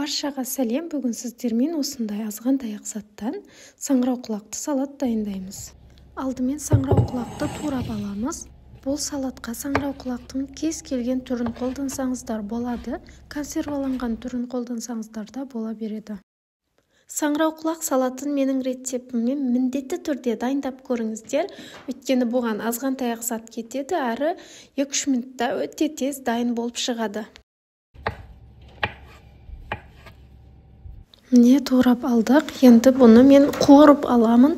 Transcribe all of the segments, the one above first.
Баршаға сәлем. Бүгін сіздермен осындай азғантай-ақ заттан саңырауқұлақты салат дайындаймыз. Алдымен саңырауқұлақты турап аламыз. Бұл салатқа саңырауқұлақтың кез келген түрін қолдансаңыздар болады, консерваланған түрін қолдансаңыздар да бола береді. Саңырауқұлақ салатын менің рецептіммен міндетті түрде дайындап көріңіздер, өйткені бұған азғантай-ақ зат кетеді, әрі 2-3 минутта өте тез дайын болып шығады. Міне турап алдық. Енді бұны мен қуырып аламын.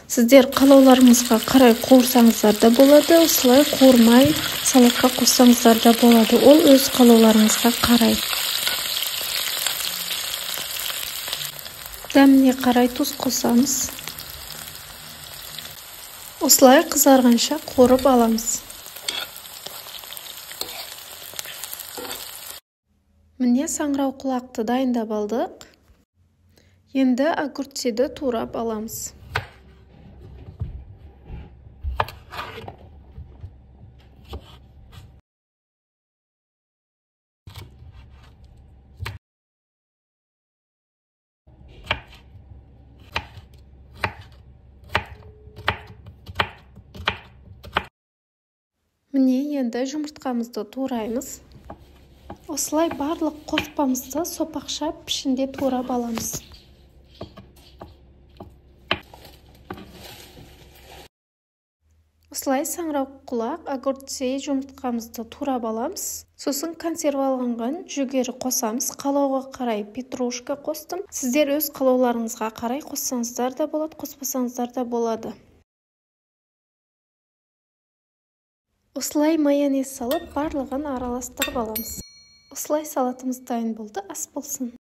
Сіздер қалауларыңызға қарай қуырсаңыздар да болады, осылай қуырмай салатқа қоссаңыздар да болады. Ол өз қалауларыңызға қарай. Дәміне қарай тұз қосамыз. Осылай қызарғанша қуырып аламыз. Міне саңырауқұлақты дайындап алдық. Енді огурцияды турап аламыз. Міне енді жұмыртқамызды тураймыз. Осылай барлық қоспамызды сопақша пішінде турап аламыз. Осылай саңырауқұлақ, огурцы, жұмыртқамызды турап аламыз. Сосын консерваланған жүгері қосамыз. Қалауға қарай петрушка қостым. Сіздер өз қалауларыңызға қарай қоссаңыздар да болады, қоспасаңыздар да болады. Осылай майонез салып, барлығын араластырып аламыз. Осылай салатымыз дайын болды. Ас болсын.